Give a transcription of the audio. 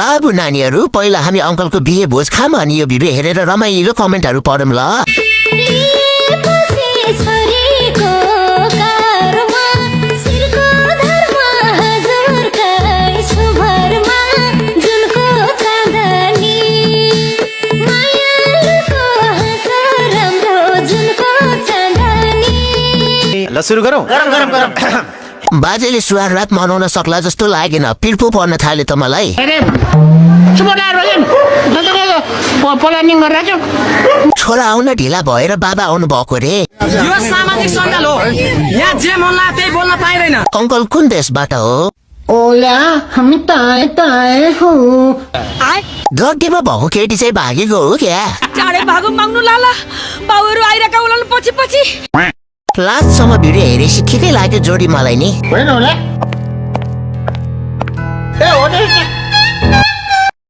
अब नानीहरू पहिला हामी अङ्कलको बिहे भोज खाम अनि यो भिडियो हेरेर रमाइलो कमेन्टहरू पढौँ ल। ल सुरु गरौँ। बाजेले सुहार मनाउन सक्ला जस्तो लागेन, पिर्पो पर्न थाले त मलाई। छोरा आउन ढिला भएर बाबा आउनु भएको रे। यो सामाजिक सञ्जाल हो, यहाँ जे मन लाग्यो त्यही बोल्न पाइँदैन। अङ्कल कुन देशबाट हो? ओला हामी ताए ताए हो। जग्गेमा भएको केटी चाहिँ भागेको हो क्या? चाँडै भागो माग्नु लाला, बाउहरू आइरहेका उलाल्नु पछि पछि। लास्टसम्म भिडियो हेरेपछि ठिकै लाग्यो जोडी मलाई नि। होइन होला ए हो